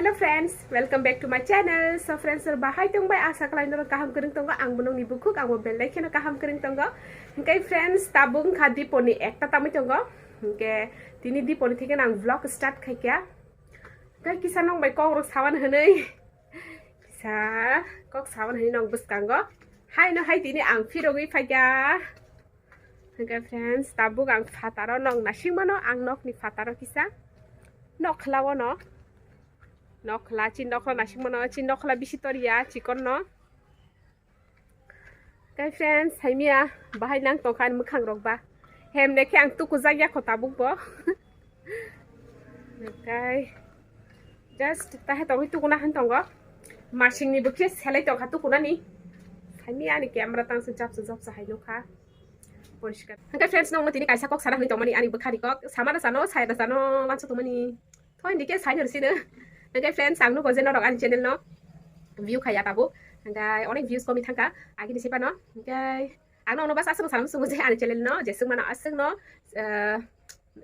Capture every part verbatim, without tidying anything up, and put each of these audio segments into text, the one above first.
Hello friends, welcome back to my channel. So friends, sir bahai tong bai, asa khlai norok kaham kwrwng tongo, ang bo nokni bukhuk, ang bo belai kheno kaham kwrwng tongo. Hingkai friends, tabuk wngkha Diponi ekta tamwi tongo. Hingke tini Diponi theke ang vlog start khaikha. Hingkai kisa nong bai kok rok sawan hwnwi, kisa kok sawan hwnwi nong bwskango. Haino hai tini ang phirogwi phaikha. Hingke friends, tabuk ang phataro nong nasing mano, ang nokni phataro kisa nok khlao no. Nokhla, chin nokhla naisingmano, chin nokhla bisi toriya, chikon no. Kai friends, saimiya, bahai nang tongkha ani mwkhang rok ba. Hem de khe ang tukujak ya kho tabuk bo. Kai just tahe tongwi tukuna han tongo. Masing ni bukhe selai tongkha tukunani. Saimiya ani camera tang se japsa japsa hai nukha. Poriskar. Hingke friends, nongno tini kaisa kok sana hwnwi tongmani, ani bwkhani kok. Samano sano, sayano sano, mansa tongmani. Thoi hwnwi khe saino rwsino. Hingke friends, ang nugo je norok ani channel no view khaiya tabuk. Hingke onek views komi thangkha, agini sepano. Hingke ang nongno bas aswk sana musungo je ani channel no, jeswk mano aswk no, eh,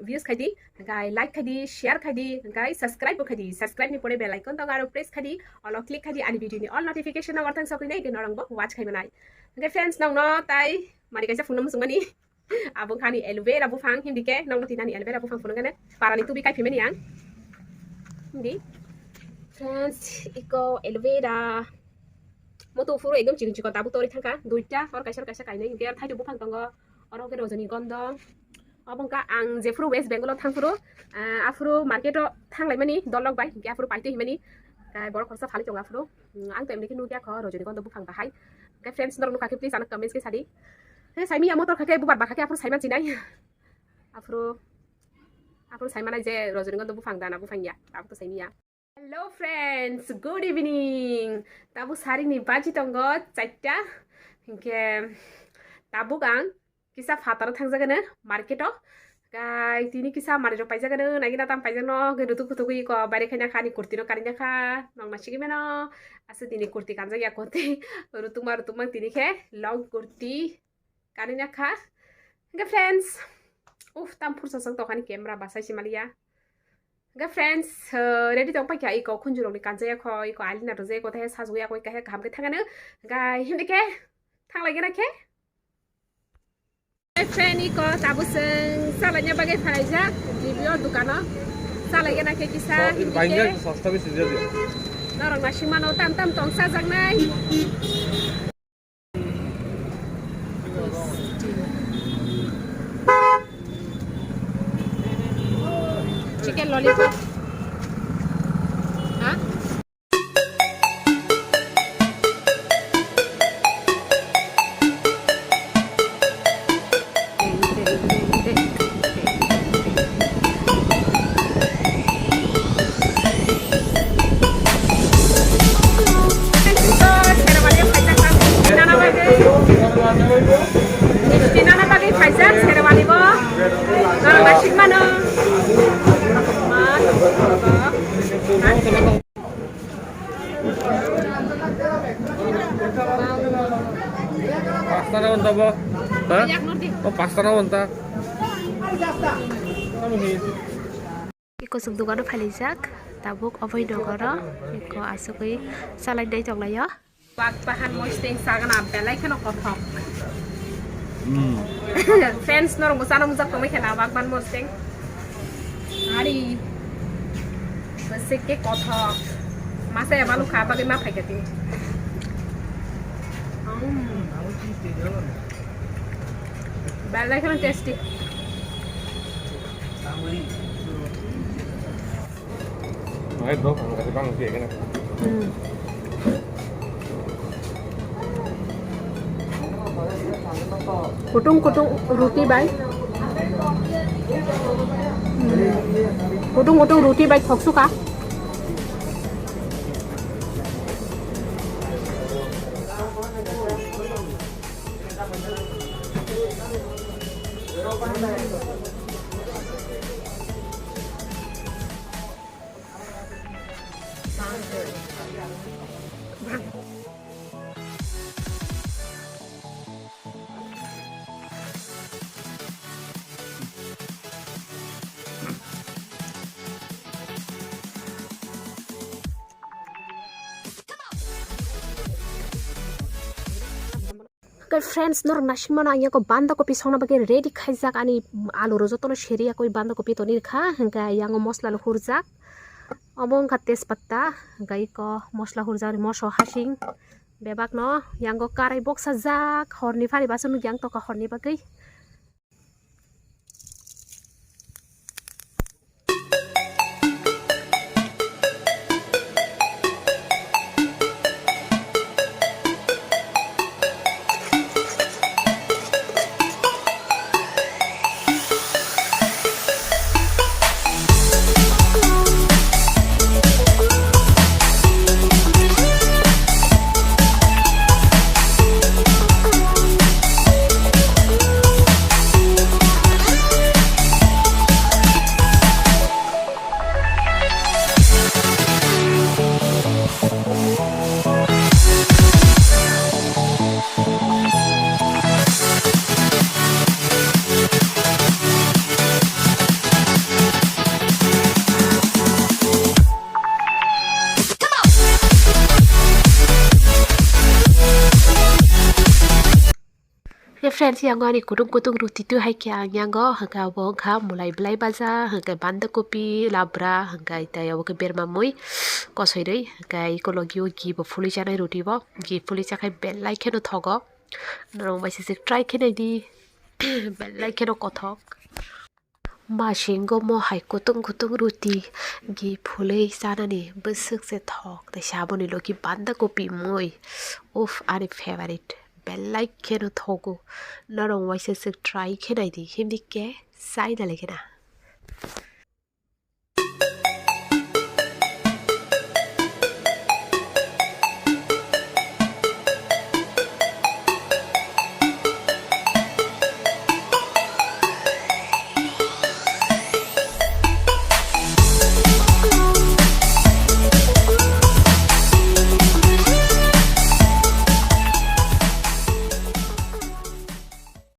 views khaidi, hingke like khaidi, share khaidi, hingke subscribe bo khaidi. Subscribe ni pore bell icon tongo aro press khaidi, olo click khaidi, ani video ni all notification no orthang sokwi nai, norok bo watch khaimanai. Hingke friends, nongno tai mari kaisa phunukna muchungmani. Abo wngkha ani aloe vera buphang, hindi khe nokno tini ani aloe vera buphang phunukgani parani tubi kaiphimani ang. Hindi. Friends, iko aloe vera. Moto phuru ekdom chikon chikon tabuk tori thangkha. Duita, hor kaisa, hor kaisa kainwi. Hindi aro thaidu buphang tongo. Oro khe rojoni gondo. Abo wngkha ang jephuru West Bengal o thangphuru, ah, aphuru market o thanglaimani dolok bai. Hindi aphuru paitwi himani. Kai borok khoroksa phalwi tongo aphuru. Hmm, ang to emni khe nukya kho, rojoni gondo buphang bahai. Hwnkhe friends, norok nukha khe please ano comments khe sadi. He saimiya motor kha khe bubar bakha khe aphuru saiman sinai. Aphuru, aphuru saimanai je rojoni gondo buphang dana buphang ya. Abo to saimiya. Hello friends, good evening. Tabuk saringni baji tongo chaita. Hwnkhe tabuk ang kisa phataro thangjagano market o. Kai tini kisa manwi rok paijagano, nagina tam paijakno, hwnkhe rutuk kutuk iko baire khaina kha ani kurti no karina kha, nong nasigwi mano. Aswk tini kurti kanjak ya kurti. Rutukma rutukma tini khe long kurti karina kha. Hwnkhe friends, uff, tam phursa sok tokani camera basai si maliya. Hwnkhe friends, uh, ready tong paikha iko khunju rokni kanjak ya kho, iko alina rwjak ya kho, tei sajwk ya kho, kaham khe thangano. Hwnkhe hindi khe thanglai gana khe. Friend, iko tabuk chwng chalaina bagwi phaijak, G B O dukano. Chalaigena khe kisa, hindi khe. Norok naisingmano tam tam tong chajaknai. Chicken lollipop. Ha? Misti nana bagwi phaijak, serwani bo. Norok naisik mano. Ma, Pasta na unta bo? Ha? Yak nurdi. Oh, pasta na unta. Iko chwng dukano phailaijak, tabuk oboni nokaro iko asugwi chalainai tonglaio. Wak bahan mosdeng sagana belai kheno kothok. Hmm. Friends, norok bo chana mujak tongwi khena wak bahan mosdeng. Ari bwswk khe kothok. Masa ya balu kha bagwi ma phaikha tini. Mm. Belai kheno tasty. Hai, bro, ang kasi bang, sige na. Hmm. Kutung kutung roti bai. Hmm. Kutung kutung roti bai thok suka. Khe friends, norok naisingmano ang yago banda kopi songna bagwi ready khaijak, ani alu rok jotono seri yakwi banda kopi toni rwkha, hwnkhe yango mosla no hurjak, omo wngkha tejpatta, hwnkhe iko mosla hurjak ni moso hasing bebak no yango karai boksa jak, horni phari baso nukya ang toka horni bagwi. Ye friends, yango ani kutung kutung ruti tu hai khe ang yango, hwnkhe abo wngkha mulai belai baja, hwnkhe banda kopi, labra, hwnkhe tei abo khe berma mui kosoi rwi, hwnkhe eko logi o ghee bo phulwi chanai ruti bo, ghee phulwi chakhai belai kheno thogo. Norok bai se try khe nai di, belai kheno kothok. Masingo mo hai kutung kutung ruti ghee phulwi chanani bwswk se thok, tei se aboni logi banda kopi mui. Uff, ani favorite. Belai kheno thogo. Norok waisa se try khe nai di, himdi khe chai na lai khe na.